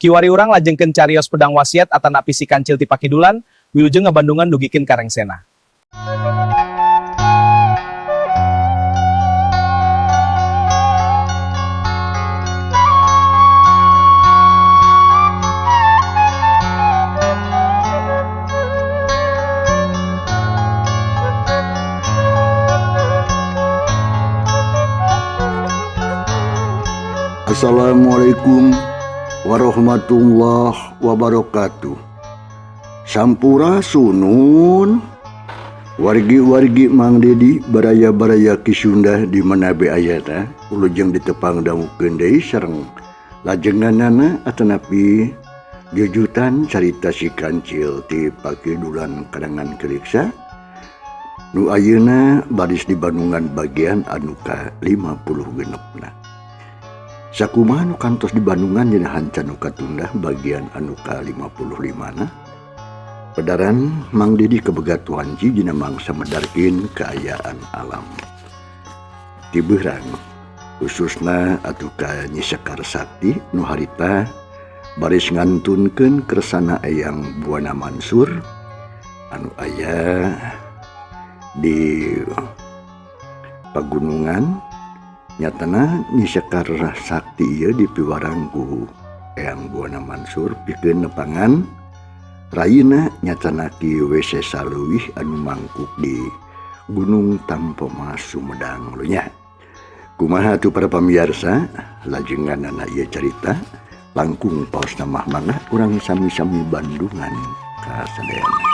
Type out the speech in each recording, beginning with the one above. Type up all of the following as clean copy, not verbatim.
Kiwari urang lajengkeun carios pedang wasiat atanapi si kancil ti pakidulan, wilujeng ngabandungan dugikeun ka rengsena. Assalamualaikum warahmatullahi wabarakatuh. Sampurasunun wargi-wargi Mang Dedi baraya-baraya Ki Sunda di mana be ayana wilujeng ditepang dangukeun deui sareng lajenganana atanapi jujutan carita si kancil ti pakidulan karangan Keriksa nu ayeuna baris di Bandungan bagian anu ka 50 genepna. Sakumaha nu kantos di Bandungan dina hanca nu katunda bagian anu ka 55 na. Pedaran Mang Dedi kebegat wanci dina mangsa medarkeun kaayaan alam. Ti beurang khususna atuh ka Nyi Sekar Sakti nu harita baris ngantunkeun kersana Eyang Buana Mansur anu aya di pagunungan. Nyatana Nyi Sekar Sakti ieu dipiwarang ku Eyang Buana Mansur pikeun nepangan rayina nyatana Ki Wese Saleuwih anu mangkuk di Gunung Tampomas Sumedang nya. Kumaha atuh para pamiarsa lajenganana ieu carita langkung paosna mah mangga urang sami-sami Bandungan ka sadayana.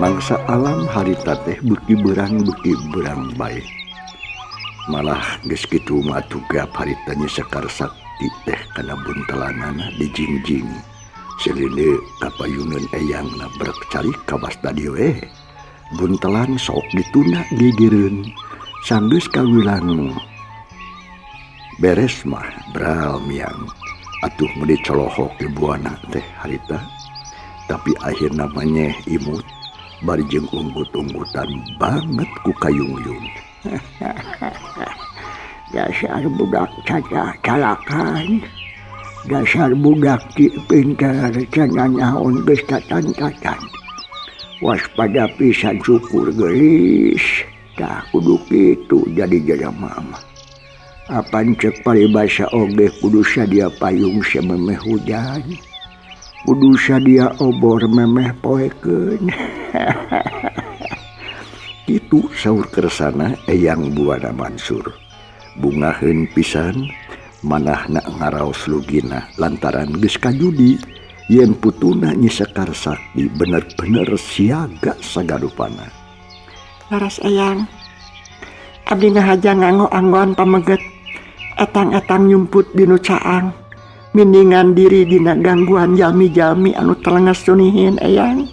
Mangsa alam harita teh beuki berang bae. Malah geus kitu mah atuh gap harita Nyi Sekar Sakti teh kana buntelanana dijingjing. Selile kapayuneun eyangna brek calik kawas tadi we. Buntelan sok ditunda gigireun. Sanggeus kawilang beres mah bral miang. Atuh meuni colohok di buana teh harita. Tapi akhirna mah nyeh imut. Bari jeung unggut-unggutan banget ku kayungyun. Dasar budak cacah calakan. Dasar budak ti pintar cenah nyaon geus tatan-tatan. Waspada pisan syukur geulis. Tah kudu kitu jadi jelema mah. Apan ceuk paribasa oge kudu sadia payung samemeh hujan. Kudu sadia obor memeh poekeun. Kitu saur kersana Eyang Buana Mansur. Bungaheun pisan manahna ngaraos lugina lantaran geus kajudi yen putuna Nyi Sekar Sakti bener-bener siaga sagarupana. Laras Eyang, abdi ngahaja nganggo-anggoan pameget, etang-etang nyumput dinu caang, mindingan diri dina gangguan jalmi-jalmi anu telenges sunihin Eyang.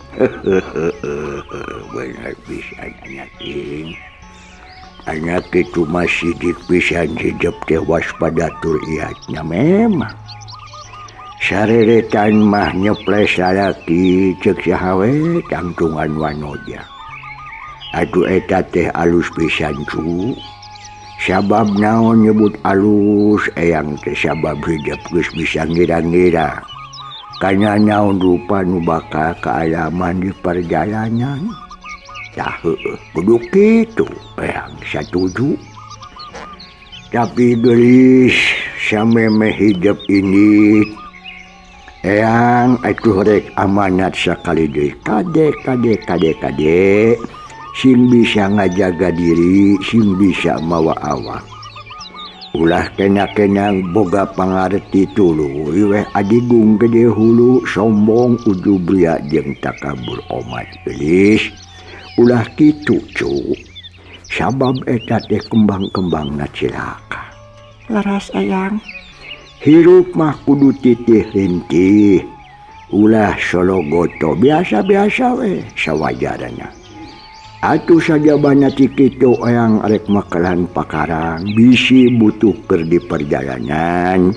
Bener pisan anak ing. Anak itu masih pisan hijab teh waspada tur iatnya memang. Sareretan mah nyeples salaki ceuk saha we tangtungan wanoja. Atuh eta teh alus pisan cu. Sabab naon nyebut alus eyang teh sabab hijab geus bisa ngira-ngira. Kana naon rupa nu bakal kaalaman di perjalanan. Tah heueuh kudu kitu eyang satuju. Tapi geulis samemeh hijab ini eyang atuh rek amanat sakali deui kade kade kade kade sing bisa ngajaga diri sing bisa mawa awak. Ulah kena-kenang boga pangarti tuluy weh adigung gede hulu sombong ujub ria jeung takabur omat geulis. Ulah kitu cu. Sabab eta teh kembang-kembangna cilaka. Leres Eyang. Hirup mah kudu titih rintih. Ulah sologoto biasa-biasa we sawajarana. Atuh sajabana ti kitu eyang rek makalan pakarang bisi butuh keur di perjalanan.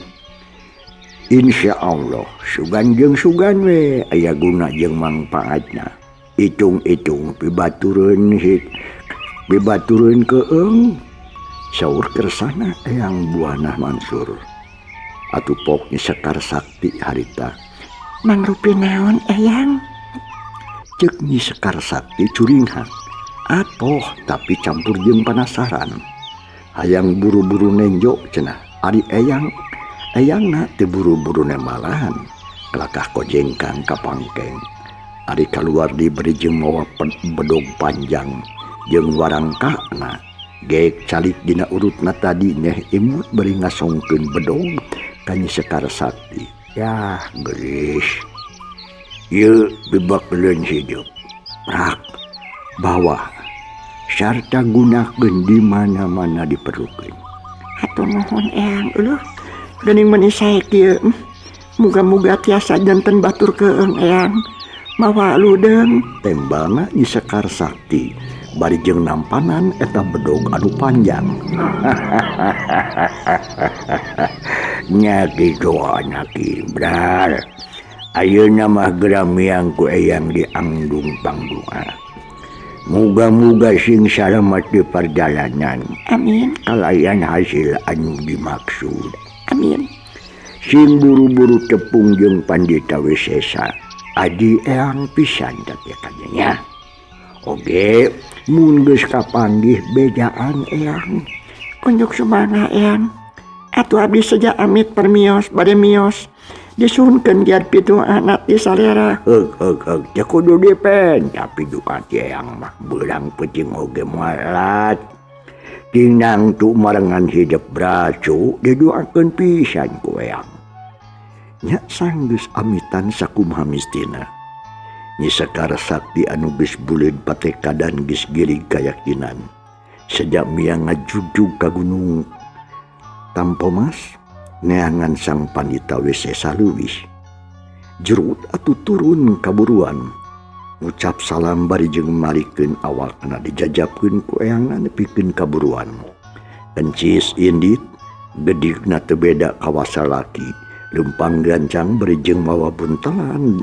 Insya Allah sugan jeung sugan we aya guna jeung mangpaatna. Itung-itung pibatureun hit bibatureun keung saur kersana Eyang Buana Mansur. Atuh pok Nyi Sekar Sakti harita. Mangrupi naon Eyang? Ceuk Nyi Sekar Sakti curinghak. Atoh tapi campur jeung panasaran. Hayang buru-buru nenjo cenah. Ari eyang eyangna teu buru-buru nemalahan. Kelakah kojengkang ka pangkeng. Ari kaluar diberi jeung mawa bedog panjang jeung warangkana. Geek calik dina urutna tadi neh imut bari ngasongkeun bedog ka Nyi Sekar Sakti. Yah geulis. Ieu bibakeleun hidup. Prak bawa sarta gunakeun di mana-mana diperlukeun. Hatur nuhun Eyang eueuh. Geuning meuni sae kieu. Muga-muga tiasa janten batur keung Eyang. Mawa ludeung tembangna Nyi Sekar Sakti bari jeung nampanan eta bedog anu panjang. Nya kitu anak Ibral. Ayeuna mah geura miang ku Eyang di angdung pangdungan. Muga-muga sing salamet di perjalanan. Amin. Kalayan hasil anu dimaksud. Amin. Sing buru-buru tepung jeung Pandita Wisesa. Adi Eyang pisan teh kanyanya. Oge, mun geus kapanggih bejaan Eyang. Unjuk sumangga Eyang. Atuh abdi seja amit permios bade mios. Disuhunkeun giat pitu anak di salera. Heug heug heug, teu kudu dipen, tapi duka ti Eyang mah beurang peuting oge moal. Tinang tu marengan hidup bracu diduakeun pisan ku Eyang. Nya sanggeus amitan sakumaha mistina. Nyi Sekar Sakti anu geus buleud patekadan geus gilig kayakinan. Sejak miang ngajujug ka gunung Tampomas neangan sang Pandita Wisesa leuwih. Jerut atuh turun kaburuan. Ngucap salam bari jeung malikeun awakna dijajabkeun ku eyangna nepikeun kaburuan. Encis indit gedigna teu beda kawasa laki. Lempang gancang bari jeung mawa buntelan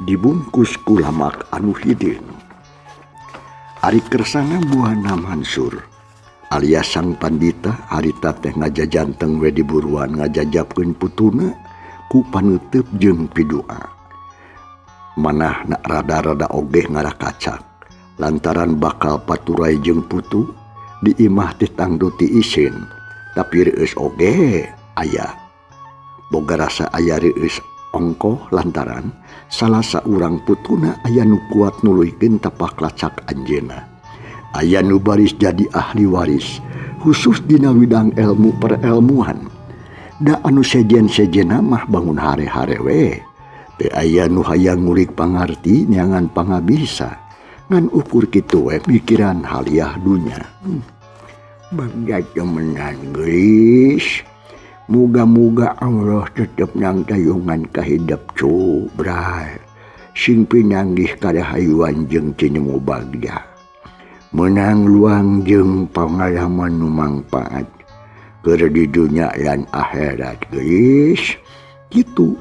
dibungkus ku lamak anu hideung. Ari Kersana Buana Mansur alias sang Pandita harita teh ngajajanteng we di buruan ngajajabkeun putuna ku paneuteub jeung pidua. Manahna rada-rada ogeh ngarakacak lantaran bakal paturai jeung putu di imah teh tangdu ti isin tapi reueus oge aya. Boga rasa aya reueus ongkoh lantaran salah saurang putuna aya nu kuat nuluykeun tapak lacak anjeunna. Aya nu baris jadi ahli waris khusus dina widang ilmu perelmuan. Da anu sejen-sejena mah bangun hare-hare we. Teu aya nu hayang ngulik pangarti neangan pangabisa. Ngan ukur kitu we mikiran haliah dunya. Bagja temenan geulis. Muga-muga Allah tetep nangtayungan kahidap cu bray. Sing pinanggih kadahayuan jeung tinemu bagja. Menang luang jeung pangalaman nu mangpaat keur di dunya lan akhirat geulis. Kitu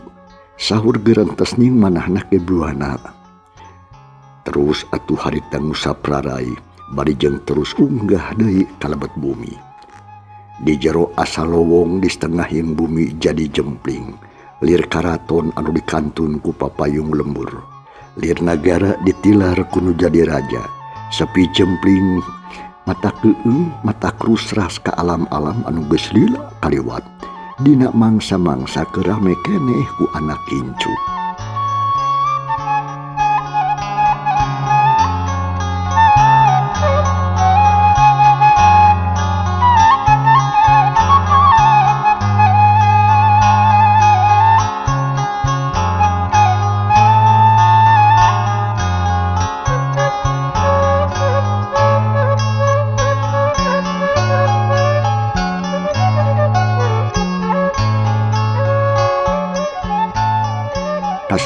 sahur gerentes ning manahna ke Buana. Terus atuh harita ngusap rarai bari jeung terus unggah deui ka lebet bumi. Di jero asa lowong di setengahing bumi jadi jempling. Lir karaton anu dikantun ku papayung lembur. Lir nagara ditilar kuno jadi raja. Sepi jempling mata keung mata krusras ka alam-alam anu geus lila kaliwat. Dina mangsa-mangsa keur rame keneh ku anak incu.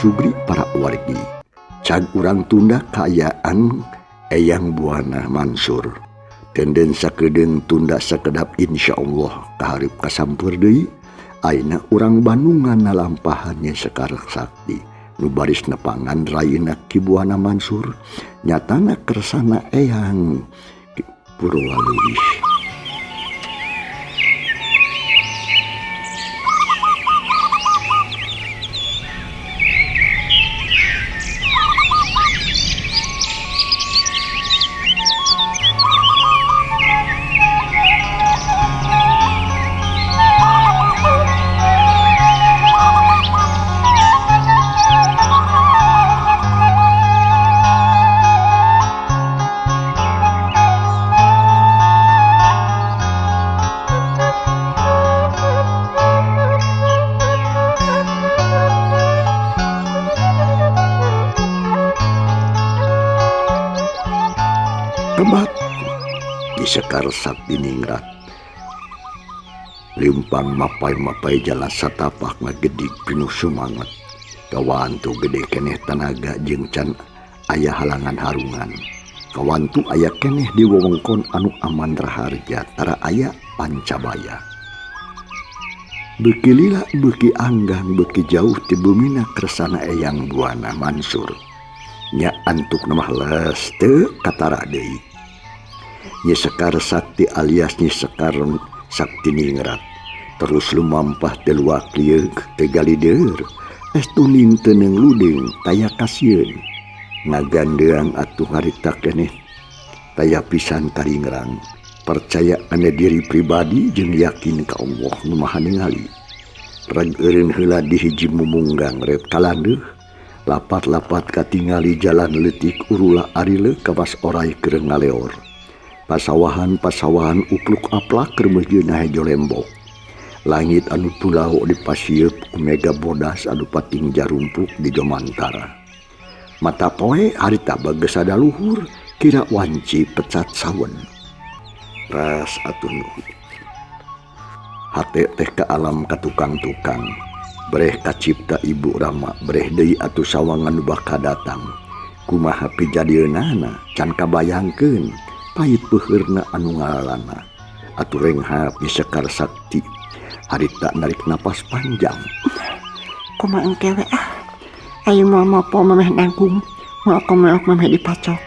Kasugri para wargi. Cag urang tunda kaayaan Eyang Buana Mansur. Tenden sakedeung tunda sakedap insyaallah kahareup kasampeur deui. Ayeuna urang Bandungan nalampahan Nyi Sekar Sakti. Nu baris nepangan rayina Ki Buana Mansur nyatana kersana Eyang Purwa Leuwih. Kebat Nyi Sekar Sakti ningrat. Limpang mapai-mapai jalan satapak ngagedig pinuh sumanget. Kawantu gede keneh tanaga jeung can aya halangan harungan. Kawantu aya keneh di wewengkon anu aman raharja tara aya pancabaya. Beuki lila beuki anggang beuki jauh ti bumina kersana Eyang Buana Mansur. Nya antuk mah les teu katara deui. Nyi Sekar Sakti alias Nyi Sekar Sakti ningrat terus lumampah teu luak lieuk teu galider estu ning teu neung ludeng taya kasieun ngagandeang atuh harita keneh taya pisan karingrang percaya kana diri pribadi jeung yakin ka Allah nu Maha Ningali. Reg eureun heula di hiji mumunggang rep kalandeuh lapat-lapat katingali jalan leutik urula arile kawas orai keur ngaleor. Pasawahan-pasawahan upluk aplak keur meujeuhna hejo lembok. Langit anu pulau dipasieup ku mega bodas anu pating jarumpuk di jomantara. Mata poe harita bageus sadaluhur kira wanci pecat sawen. Ras atuh nuhun. Hate teh ka alam ka tukang-tukang. Breh kacipta ibu Rama breh deui atuh sawangan nu bakal datang. Kumaha pijadieunana can kabayangkeun pahit peuheurna anu ngalalana. Atuh renghap Nyi Sekar Sakti harita narik napas panjang. Kumaha engke we ah. Aing moal mopo memeh nanggung, moal komeok memeh dipacok.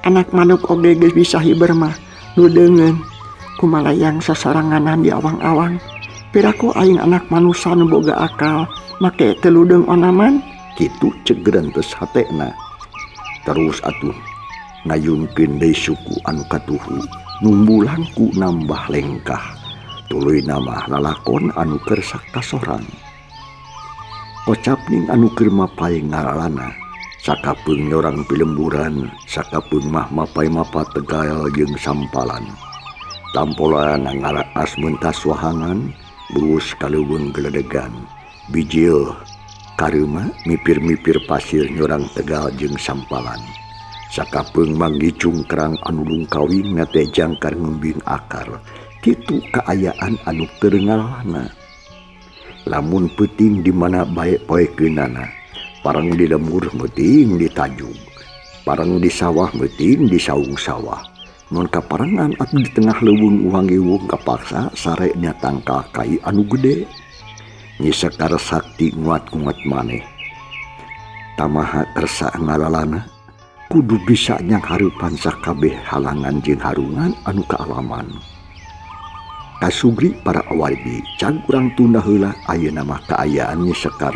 Anak manuk oge geus bisa hiber mah nu deungeun. Kumalayang sasaranganan di awang-awang. Piraku aing anak manusa nu boga akal make teu ludeung onaman. Kitu cek gerentes hatena. Terus atuh ngayungkeun deui suku anu katuhu numbulangku nambah lengkah. Tuluy nama lalakon anu kersa kasorang. Kocapning anu keur mapay ngalalana. Sakapeung nyorang pilemburan, sakapeung mah mapay-mapa tegal jeung sampalan. Tampolan ngaraas mentas wahangan, buus kaleuweung geledegan. Bijil kareuma mipir-mipir pasir nyorang tegal jeung sampalan. Sakapeung manggicung kerang anu lungkawing nate jangkar ngembing akar. Kitu kaayaan anu keur ngalana. Lamun peuting di mana bae poekeunana, parang di lembur meuting di tajug, parang di sawah meuting di saung sawah. Mun kaparengan atuh di tengah leuweung uwang-iwung kapaksa sare nya tangkal kai anu gede. Nyi Sekar Sakti nguat-nguat maneh. Tamaha kersa ngalalana kudu bisa nyanghareupan sakabeh halangan jeung harungan anu kaalaman. Kasugri para awargi cag urang tunda heula ayeuna mah kaayaan Nyi Sekar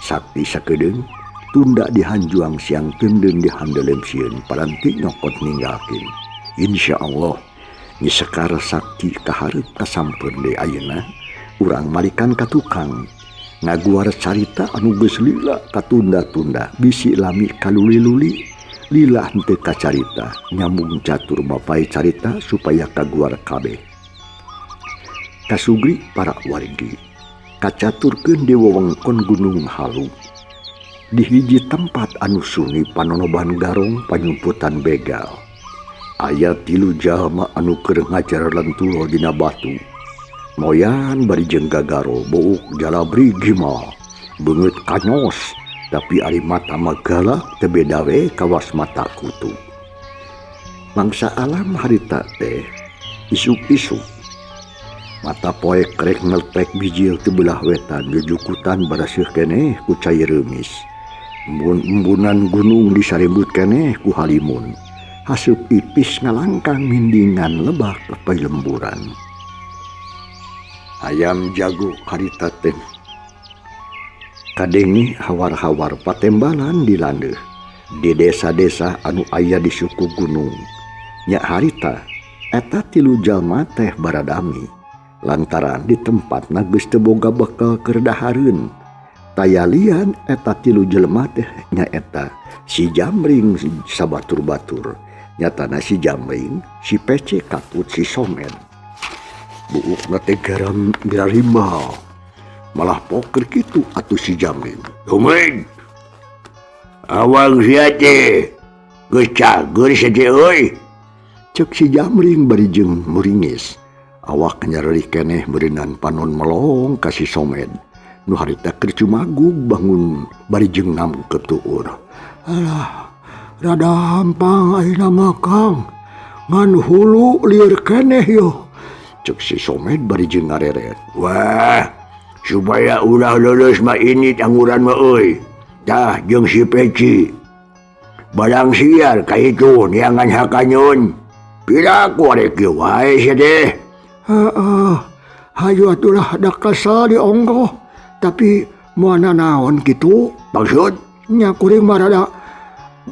Sakti sakedeung tunda dihanjuang siang teundeun dihandelem sieun paranti nyokot ninggalkeun. Insyaallah Nyi Sekar Sakti kahareup kasampeun deui ayeuna urang malikan ka tukang ngaguar carita anu geus lila katunda-tunda bisi lami kaluli-luli lila henteu kacarita nyambung catur mapai carita supaya kaguar kabeh. Kasugri para wargi kacaturkeun di wewengkon Gunung Halu di hiji tempat anu sunyi panonoban garong panyumputan begal. Aya 3 jalma anu keur ngajar lentulo dina batu. Moyan bari jeung gagaro buuk jalabri gimal beungeut kanyos Tapi ari mata mah galak teu beda we kawas mata kutu. Mangsa alam harita teh isuk-isuk. Mata poek rek ngeltek bijil ti belah wetan jujukutan baraseuh keneh ku cai reumis. Embun-embunan gunung disarimbut keneh ku halimun. Haseup ipis ngalangkang mindingan lebak lepay lemburan. Ayam jago harita teh kadenge hawar-hawar patembalan di landeuh di desa-desa anu aya di suku gunung. Nya harita eta tilu jalma teh baradami lantaran di tempatna geus teu boga bekal keur dahareun. Tayalian eta tilu jelema teh nyaeta si Jamring sabatur-batur, nyatana si Jamring, si Pece katut si Somed. Buukna teh garam garimbal. Malah poker kitu atuh si Jamring. Somed. Awang sia teh geus cager sia teh euy. Ceuk si Jamring bari jeung muringis. Awak nyareri keneh meureunan panon melong ka si Somed. Nu harita keur cumagug bangun bari jeung nangkep tuur. Alah, rada hampang ayeuna mah Kang. Ngan hulu lieur keneh yo. Ceuk si Somed bari jeung ngareret. Wah, supaya ulah lulus mah ini tangguran mah euy. Tah jeung si Peci. Balang siar ka itu neangan hakanyun. Pira ku arek kieu wae sia teh. Heeh. Hayu atulah da kesel dionggoh. Tapi moal nanaon kitu. Maksud? Nya kuring mah rada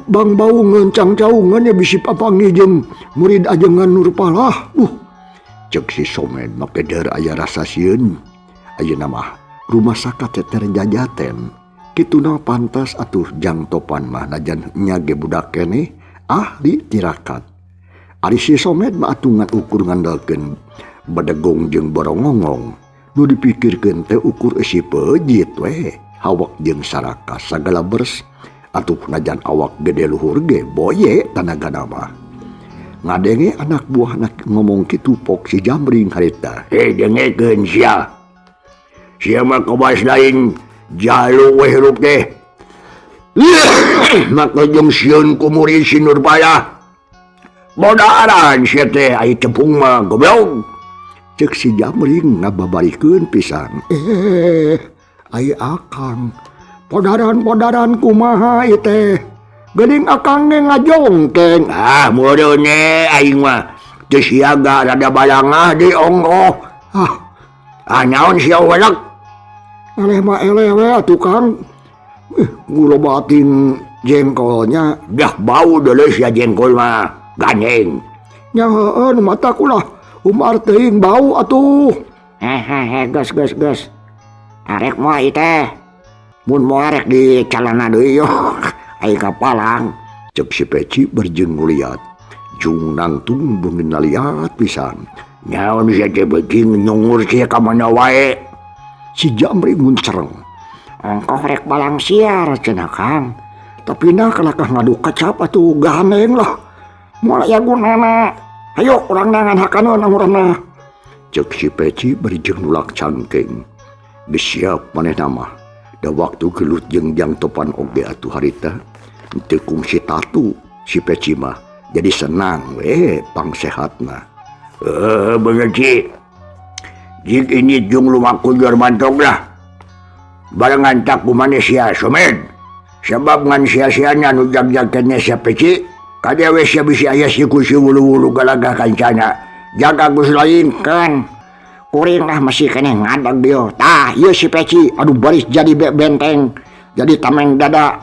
bang baungeun cangcaungeun ya bisi papanggih jeung murid ajengan Nurpalah. Ceuk si Somed make deur aya rasa sieun. Ayeuna mah rumah sakat teh terjajaten. Kituna pantas atuh jang topan mah najan nya ge budak keneh ahli tirakat. Ari si Somed mah atuh ngan ukur ngandalkeun bedegong jeung borongongong. Nu dipikirkeun teh ukur eusi peujit we, hawak jeung sarakas sagala bers. Atuh najan awak gede luhur ge boye tanagana mah. Ngadenge anak buahna ngomong kitu pok si Jamring harita. Hei dengekeun sia. Sia mah kobas lain jalu we hirup teh. Maka jeung sieun ku murid si Nurpalah. Bodaran sia teh ai tepung mah goblok. Ceuk si Jamring ngababarikeun pisan. Ai akang. Podaran-podaran kumaha ieu teh? Geuning akang ge ngajongkeng. Ah, meureun aing mah teu siaga rada balangah deui onggoh. Ah, naon sia welek? Eleh mah eleh we atuh Kang. Gulobatin jengkolnya. Dah bau deuleu sia jengkol mah, gandeng. Nya heueuh nu mata kulah. Umar teuing bau atuh. Hehehe, geus geus geus. Arek moal ieu teh. Mun moal rek di calana deui yo. Ai kapalang. Ceuk si Peci berjeung nguliat. Jung nangtung beungeun naliat pisan. Naon sia teh beuki nyungur sia ka mana wae. Si Jamring muncereng. Ongkoh rek balang siar cenah Kang. Tapi nah kalakah ngadu kecap atuh gandeng lah. Moal aya gunana. Hayo urang nangan hakaneun angurna. Ceuk si Peci bari jeung nulak cangkeng. Geus siap manehna mah. Da waktu gelut jeung jang topan oge atuh harita. Teu kungsi tatu si Peci mah. Jadi senang we pangsehatna. Bener Ci. Jik ini jeung lumaku juar mantok lah. Barengan tak ku maneh sia Somed. Sebab ngan sia-siana nu jag-jag keneh sia Peci. Kadewe sia bisi aya siku si wulu-wulu galagah kancana. Jaga geus lain kan. Kuring lah masih keneh ngadag dia. Tah, ieu si Peci aduh baris jadi benteng. Jadi tameng dada.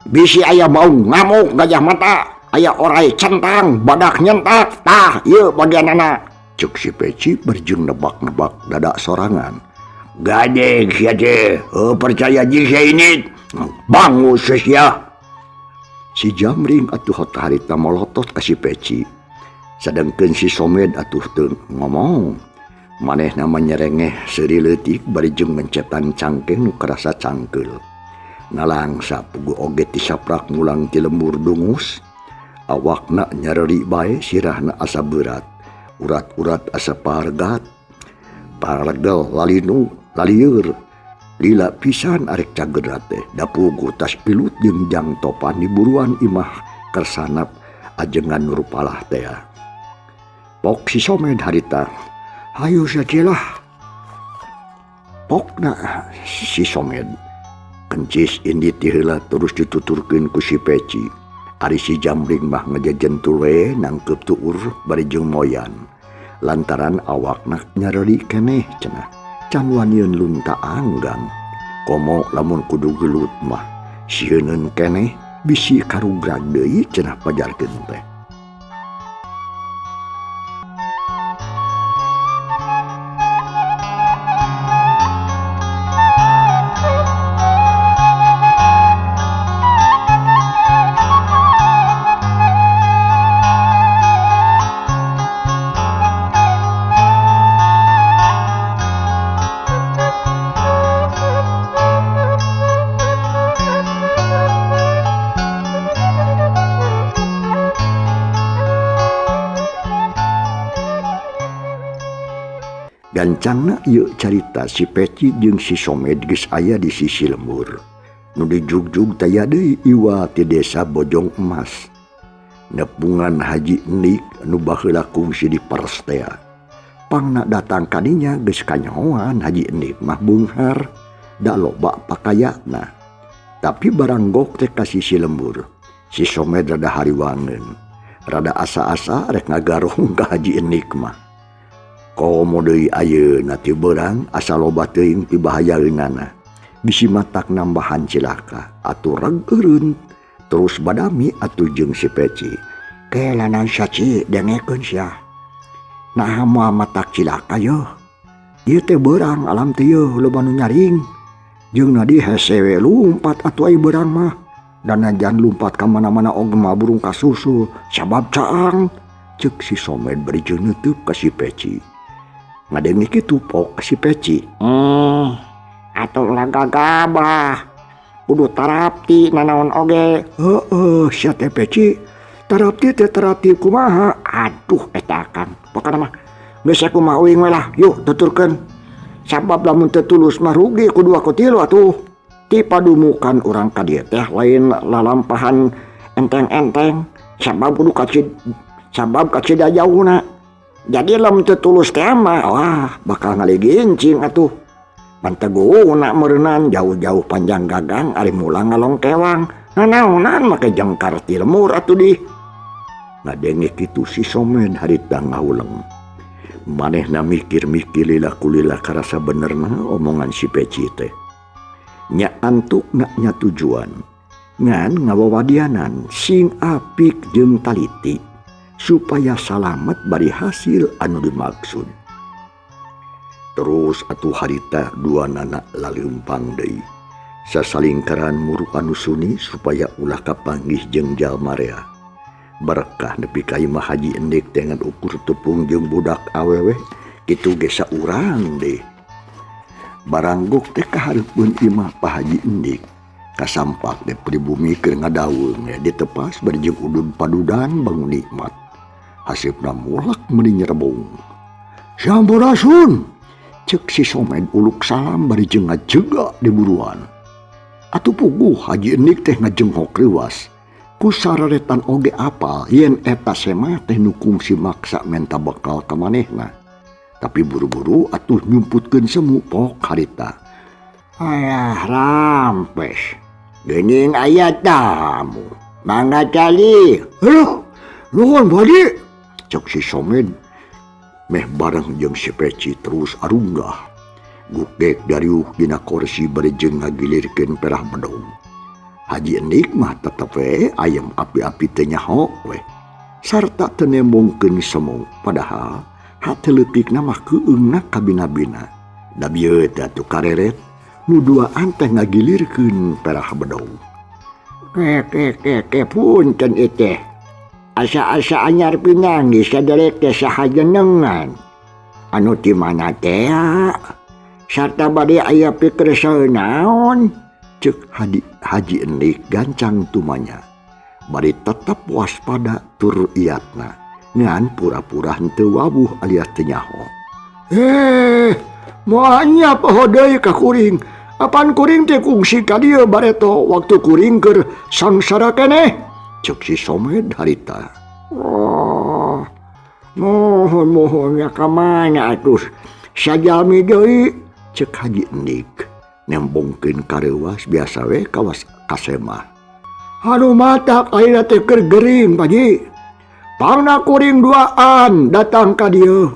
Bisi aya bau ngamuk gajah mata. Aya orai centang, badak nyentak. Tah, ieu bagianana. Ceuk si Peci berjeng nebak-nebak dada sorangan. Gadeg sia teh, percaya jeung sia ini. Bangus sia. Si Jamring atuh harita molotot ka si Peci. Sadengkeun si Somed atuh teu ngomong. Manehna mah nyerengeh seuri leutik bari jeung mencetan cangkeng nu karasa cangkeul. Nalangsa pugu oge ti saprak mulang ti lembur dungus. Awakna nyareri bae sirahna asa berat. Urat-urat asa pargat. Paregel lalinu lalieur. Lila pisan arek cageura teh da puguh tas pilut jeung Jang Topan di buruan imah kersanap ajengan Nurpalah teh. Pok si Somed harita, hayu sajilah. Pokna si Somed kencis indi ti heula terus dituturkeun ku si Peci. Ari si Jambring mah ngejejentul we nangkep tuur bari jeung moyan. Lantaran awakna nyareri keneh cenah. Can waniun lunta anggang. Komo lamun kudu gelut mah sieuneun keneh bisi karugrag deui cenah pajarkeun teh. Gancangna ieu carita si Peci jeung si Somed geus aya di sisi lembur. Nu dijugjug taya deui iwa ti desa Bojong Emas. Nepungan Haji Enik nu baheula kungsi di Peres tea. Pangna datang kadinya geus kanyahoan Haji Enik mah beunghar, da loba pakayana. Tapi barang gok teh ka sisi lembur. Si Somed rada hariwangeun, rada asa-asa rek ngagarong ka Haji Enik mah. Komo deui ayeuna ti beurang asa loba teuing pibahayaeunana. Bisi matak nambahan cilaka atuh reg eureun terus badami atuh jeung si Peci. Kelanan saci dengekeun sia. Naha moal matak cilaka yeuh. Ieu teh beurang alam teh yeuh loba nu nyaring. Jeung nadi hese we lumpat atuh ai beurang mah. Dan najan lumpat ka mana-mana oge mah burung kasusul sabab caang. Ceuk si Somed bari jeung neuteub ka si Peci. Ngadenge kitu pok si Peci. Atuh lah gagabah. Kudu tarapti nanaon oge. Heeh, sia teh Peci. Tarapti teh tarapti kumaha? Aduh eta Kang. Pokona mah geus kumaha uing we lah. Yuk tuturkeun. Sabab lamun teu tulus mah rugi kudu aku tilu atuh. Ti padumukan urang ka dieu teh lain lalampahan enteng-enteng. Sabab kudu kacid, sabab kacida jauhna. Jadi lamun teu tulus teh mah wah bakal ngaligincing atuh. Panteguna meureunan jauh-jauh panjang gagang ari mulang ngalongkewang. Nanaonan make jengkar ti lemur atuh di. Ngadenge kitu si Somed harita ngahuleng. Manehna mikir-mikir lila kulila karasa benerna omongan si Peci teh. Nya antukna nya tujuan. Ngan ngawawadianan sing apik jeung taliti supaya salamet bari hasil anu dimaksud. Terus atuh harita dua nana laleumpang deui. Sasalingkaran muru anu suni supaya ulah kapanggih jeung jalma rea. Berkah nepi ka imah Haji Endik teh ngan ukur tepung jeung budak awewe kitu ge saurang deui. Baranggok teh kahareupeun imah Pak Haji Endik. Kasampak teh pribumi keur ngadaweung ditepas bari jeung udud padudan bangun nikmat. Haseup-na mulak meuni nyerebung. Sampurasun! Ceuk si Somed uluk salam bari jeung ngajega di buruan. Atuh puguh Haji Enik teh ngajenghok reuas. Ku sararetan oge apal yen eta semah teh nu kungsi maksa menta bekal ka manehna. Tapi buru-buru atuh nyumputkeun semu pok harita. Alah rampes. Geuning aya tamu. Mangga cali. Aduh, nuhun Bu Haji. Ceuk si Somed meh bareng jeung si Peci terus arunggah. Gugek dariuh dina kursi bari jeung ngagilirkeun perah bedog. Haji Enik mah tetep we ayam api-api teh nyaho we. Sarta teu nembongkeun semu padahal hate leutikna mah keueungna kabina-bina. Da bieu teh atuh kareret nu duaan teh ngagilirkeun perah bedog. Ke punten ieu teh. Asa-asa anyar pinanggih saderek teh saha jenengan. Anu ti mana teh? Sarta bade aya pikersel naon? Ceuk Haji Enik gancang tumanya. Bari tetep waspada tur iatna. Ngan pura-pura henteu wawuh alias teu nyaho. Moal nya poho deui ka kuring. Apan kuring teh kungsi ka dieu bareto waktu kuring keur sangsara keneh. Cek si Somed harita. Oh, mohon mohon ya ka mana atuh sajalmi deui cek Haji Enik nembongkeun kareuwas biasa we kawas kasemah. Aduh matak ayeuna teh keur gering Pak Haji. Pangna kuring duaan datang ka dieu.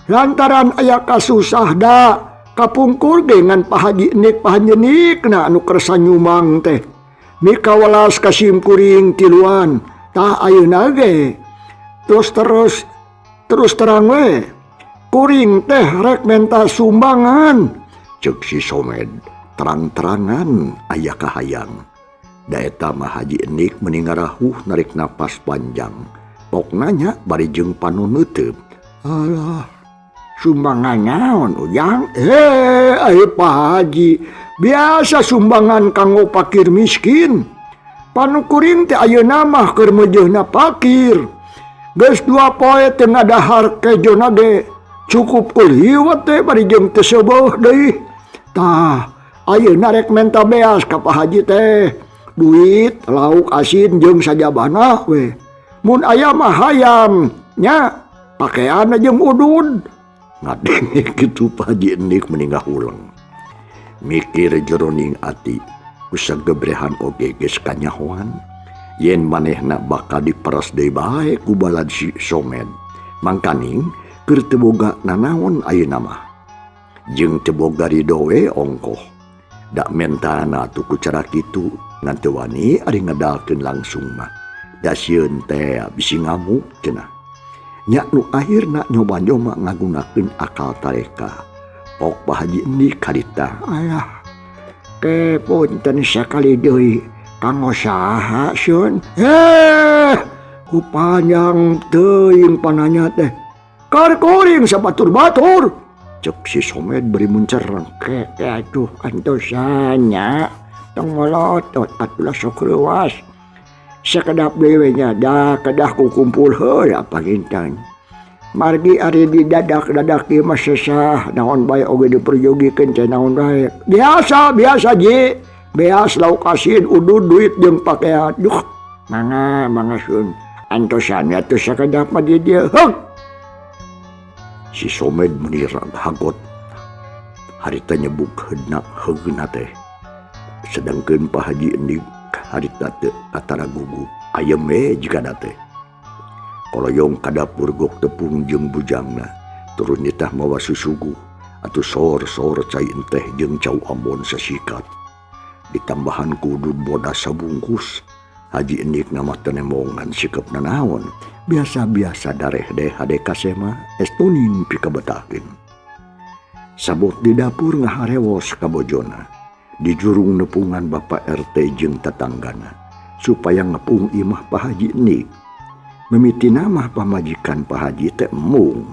Lantaran aya kasusah da kapungkur ge ngan Pak Haji Enik pahanjenikna anu kersa nyumang teh. Mikawelas ka sim kuring tiluan. Tah ayeuna ge terus terus terang we. Kuring teh rek menta sumbangan. Cek si Somed terang-terangan aya kahayang. Da eta mah Haji Enik meni ngarahuh narik napas panjang. Pok nanya bari jeung panon neuteub. Alah, sumbangan naon Ujang? Pak Haji, biasa sumbangan kanggo pakir miskin. Panu kuring teh ayeuna mah keur meujeuhna pakir. Geus 2 poe teu ngadahar kejona ge. Cukup kuliwat teh bari jeung teu seubeuh deui. Tah, ayeuna rek menta beas ka Pak Haji teh. Duit, lauk asin jeung sajabana we. Mun aya mah hayam nya, pakean jeung udud. Ngadenge kitu Pak Haji Enik meni ngahuleng. Mikir jeroning ati, ku sagebrehan oge geus kanyahoan yen manehna bakal diperes deui bae ku balad si Somed. Mangkaning keur teu boga nanaon ayeuna mah. Jeung teu boga rido we ongkoh. Da mentana atuh ku cara kitu ngan teu wani ari ngedalkeun langsung mah. Da sieun teh bisi ngamuk cenah. Nya nu akhirna nyoba-nyoba ngagunakeun akal tareka. Pok Pak Haji Enik harita. Alah, ke punten sakali deui kanggo saha sieun? Ku panjang teuing pananya teh. Kar kuring sabatur-batur. Cek si Somed beri muncereng. Ke atuh antosannya tong ngolotot atuh sok reuas. Sakedap deui nya da kedah ku kumpul heula pangintan. Margi ari di dadak-dadak ieu mah sesah naon bae oge diperjogikeun teh naon bae. Biasa biasa ji. Beas lauk asin udud duit jeung pakaian. Duh, mangga mangga sun. Antosan atuh sakedap mah di dieu. Heuk. Si Somed meni hagot. Harita nyebuk heudna heugna teh. Sedangkeun Pak Haji Enik harita teu katara gugup. Ayem we jigana teh. Koloyong ka dapur gok tepung jeung bujangna. Turun nitah mawa susuguh atuh sor-sor cai enteh jeung cau ambon sasikat. Ditambahan ku udud bodas sabungkus. Haji Enik nama teu nembongan sikep nanaon. Biasa-biasa dareh deh hade kasema estonin pikabetakeun. Sabot di dapur ngaharewos ka bojona. Di jurung nepungan Bapak RT jeung tetanggana supaya ngepung imah Pak Haji Enik. Mimiti nama pamajikan Pak Haji teh embung.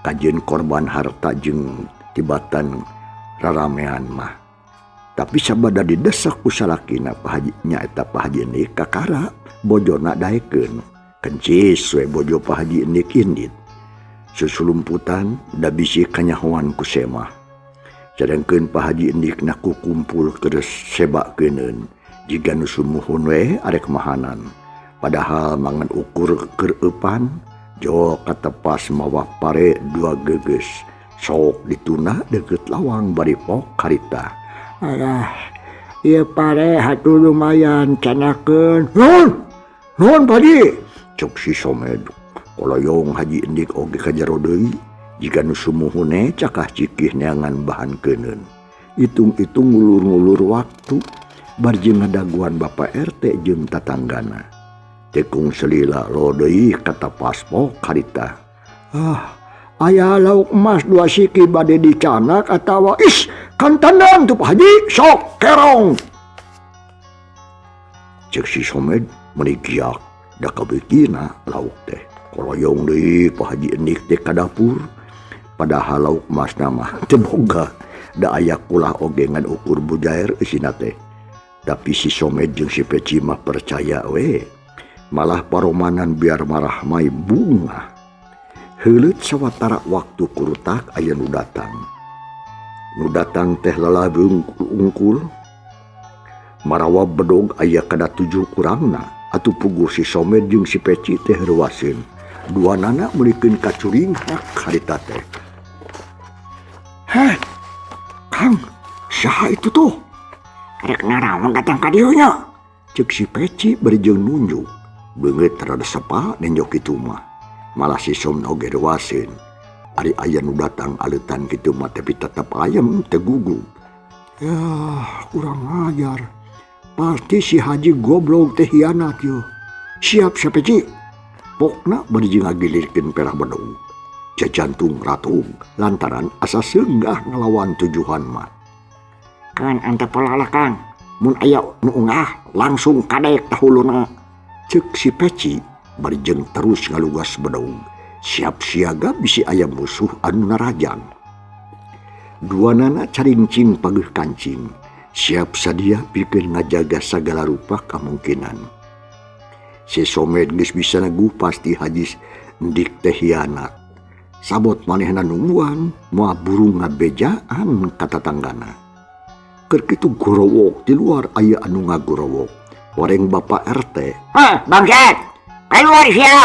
Kajeun korban harta jeung tibatan raramean mah. Tapi sabada didesak ku salakina Pak Haji nyaeta Pak Haji Enik kakara bojona daekeun. Kencis we bojo Pak Haji Enik indit. Susulumputan da bisi kanyahoan ku semah. Sedangkeun Pak Haji Enik na ku kumpul keur sebakeuneun. Jiga nu sumuhun we arek mahanan. Padahal mangan ukur keur eupan, jo katepas mawa pare 2 geges. Sok dituna deukeut lawang bari pok harita. Alah, ieu pare hatuh lumayan canakeun. Nuhun, nuhun Pak Haji. Cek si Somed. Koloyong Haji Enik oge ka jero deui. Jiga nu sumuhune cakah cikih neangan bahan keuneun. Itung-itung ngulur-ngulur waktu bar jeung ngadaguan Bapak RT jeung tatanggana. Tekung selila lo deui katapas pok harita. Ah, aya lauk emas 2 siki bade dicanak atawa is kantandan tuh Pak Haji sok kerong. Cek si Somed meni giak da kabeutina lauk teh. Koloyong deui Pak Haji Enik teh ka dapur. Padahal lauk emasna mah teu boga. Da aya kulah oge ngan ukur bujair eusina teh. Tapi si Somed jeung si Peci mah percaya we. Malah paromanan biar marah mai bunga. Heuleut sawatara waktu kurutak aya nu datang. Nu datang teh lalabeung ungkul. Marawa bedog aya kada 7 kurangna atuh puguh si Somed jeung si Peci teh reuaseun. Duanana meulikeun kacuringhak harita teh. Heh, Kang, saha itu tuh? Rek naraon datang ka dieu nya? Ceuk si Peci bari jeung nunjuk. Beungeut rada sepa nenjok kitu mah. Malah si Somed oge reuaseun. Ari aya nu datang aleutan kitu mah tapi tetep ayem teu gugup. Yah, kurang ajar. Pasti si Haji goblok teh hianat yo. Siap si Peci. Pokna bari jeung ngagilirkeun perah bedog. Jajantung ratung lantaran asa seunggah ngalawan tujuhan mah. Kan ante pola lah Kang. Mun aya nu ungah langsung kadek tahuluna. Ceuk si Peci bari jeung terus ngalugas bedog. Siap siaga bisi aya musuh anu narajang. Duanana carincing pageuh kancing. Siap sadia pikeun ngajaga sagala rupa kamungkinan. Si Somed geus bisa neguh pasti Haji Endik teh hianat. Sabot manehna nungguan, moal burung ngabejaan ka tatanggana. Keur kitu gorowok di luar aya anu ngagorowok. Wareng Bapak RT. Heh, bangset. Keluar sia.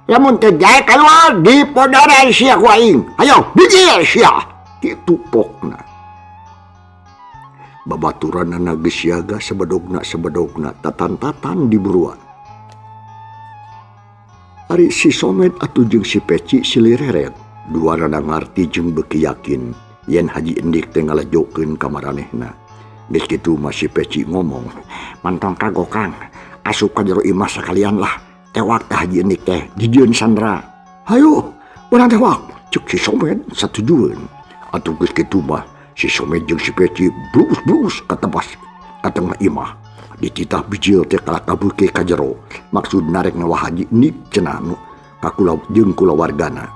Lamun teu jae keluar dipodara sia ku aing. Hayo, bijil sia. Kitu pokna. Babaturanana geus siaga sebedogna tatan-tatan diburuan. Ari si Somed atuh jeung si Peci silireret. Duanana ngarti jeung beuki yakin yen Haji Endik teh ngalejokeun ka maranehna. Geus kitu mah si Peci ngomong, "Mantong kagok Kang, asup ka jero imah sakalian lah. Tewak teh Haji Endik teh dijieun sandra." "Hayu, urang tewak." Ceuk si Somed satujueun. Atuh geus kitu mah si Somed jeung si Peci blus-blus ka tepas ka tengah imah. Dititah bijil teh kalah kabeuke ka jero. Maksud narek nawa Haji Endik cenah nu ka jeung kulawargana.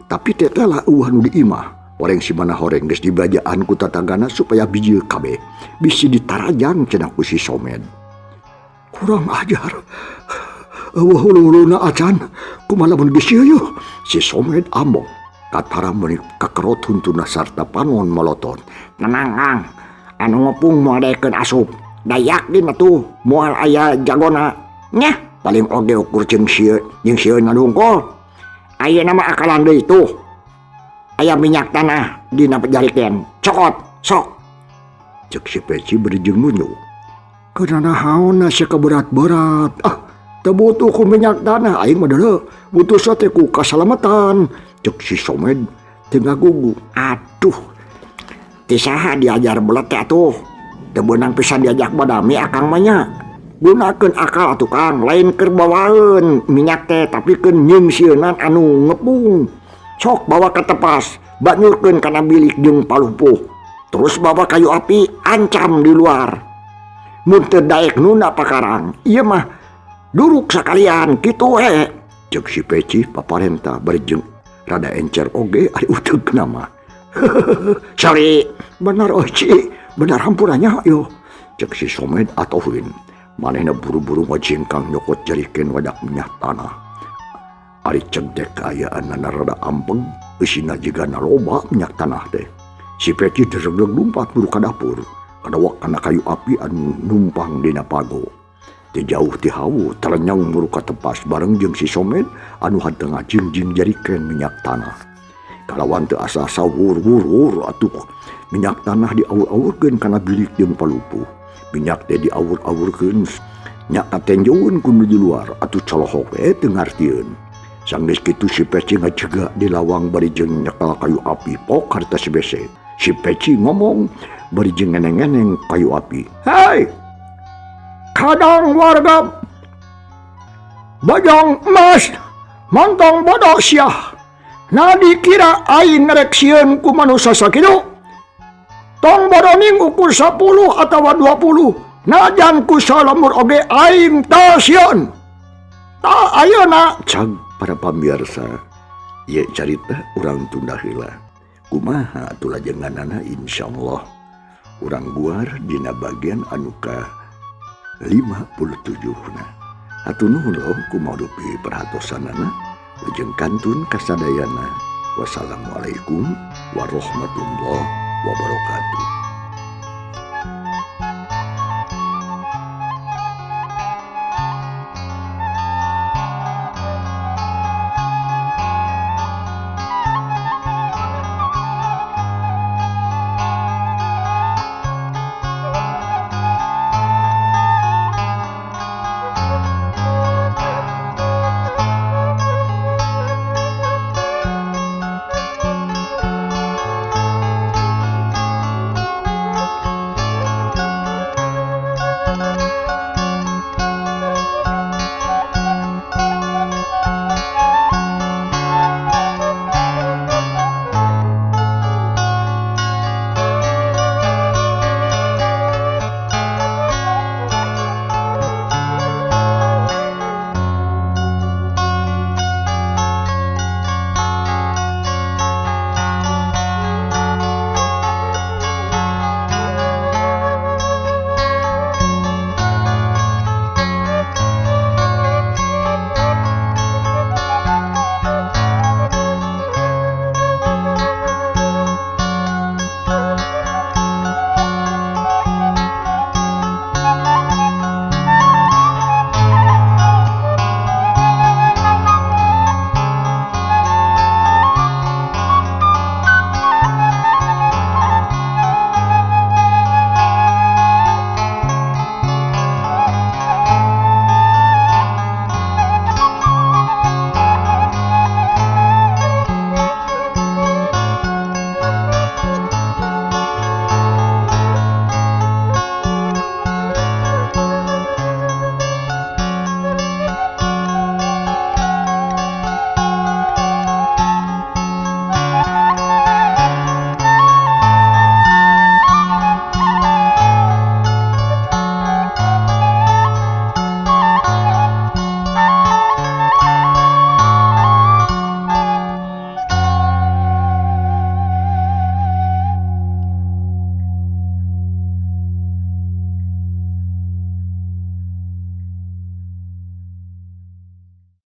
Tapi teh teh lah eueuh nu di imah. Horeng si mana horeng geus dibajaan ku tatanggana supaya bijil kabeh. Bisi ditarajang cenah ku si Somed. Kurang ajar. Eueuh hulu-huluna acan. Kumaha lamun geus ieu? Si Somed amok. Katara meuni kakerot huntuna sarta panon molotot. Tenang Kang. Anu ngepung moal daekeun asup. Da yakin atuh moal aya jagona. Nyah, paling oge ukur jeung sieun, jeung sieun ngadungkul. Ayeuna mah akalan deui tuh. Aya minyak tanah dina jariken. Cokot, sok. Ceuk si Peci bari jeung nunjuk. Kana nahaonna sia kaberat-berat. Ah, teu butuh ku minyak tanah aing mah deuleu. Butuh teh ku kasalamatan. Ceuk si Somed teu ngagugu. Aduh. Ti saha diajar belet teh atuh. Teu beunang pisan diajak badami akang mah nya. Gunakeun akal atuh Kang, lain keur bawaeun minyak teh tapi keun nyingsieunan anu ngepung. Sok bawa ke tepas, banyurkeun kana bilik jeung palupuh. Terus bawa kayu api, ancam di luar. Mun teu daek nunda pakarang, ieu mah duruk sakalian kitu we. Ceuk si Peci paparenta bari jeung rada encer oge ari uteugna mah. Sorry, benar oci, benar hampurannya yo. Ceuk si Somed atohin. Manehna buru-buru ngajengkang nyokot jariken wadak minyak tanah. Ari cek teh kaayaanana rada ampeng, eusina jiga loba minyak tanah teh. Si Peci deregleg lumpat buru ka dapur, kadawak kana kayu api anu numpang dina pago. Teu jauh ti hawu terenyang buru ka tepas bareng jeung si Somed anu henteu ngajingjing jariken minyak tanah. Kalawan teu asa-asa wur-wur-wur atuh minyak tanah diawur-awurkeun kana bilik jeung palupuh. Minyak teh diawur-awurkeun nya katenjoeun ku nu di luar atuh colohok we teu ngartieun. Sanggeus kitu si Peci ngajega di lawang bari jeung nyekel kayu api pok harita si bese. Si Peci ngomong bari jeung ngeneng-ngeneng kayu api. "Hei! Kadang warga Bajang emas montong bodoh sia. Nah dikira aing rek sieun ku manusia sakitu. Tong bodoning ukur 10 atawa 20. Najan ku salemur oge aing teu sieun. Ta ayeuna." Cag para pamirsa, ieu carita urang tunda heula. Kumaha atuh lajenganana insyaallah urang guar dina bagian anu ka 57 na. Hatur nuhun loh kumaha perhatosanana. Lujeng kantun kasadayana. Wassalamualaikum warahmatullahi wabarakatuh.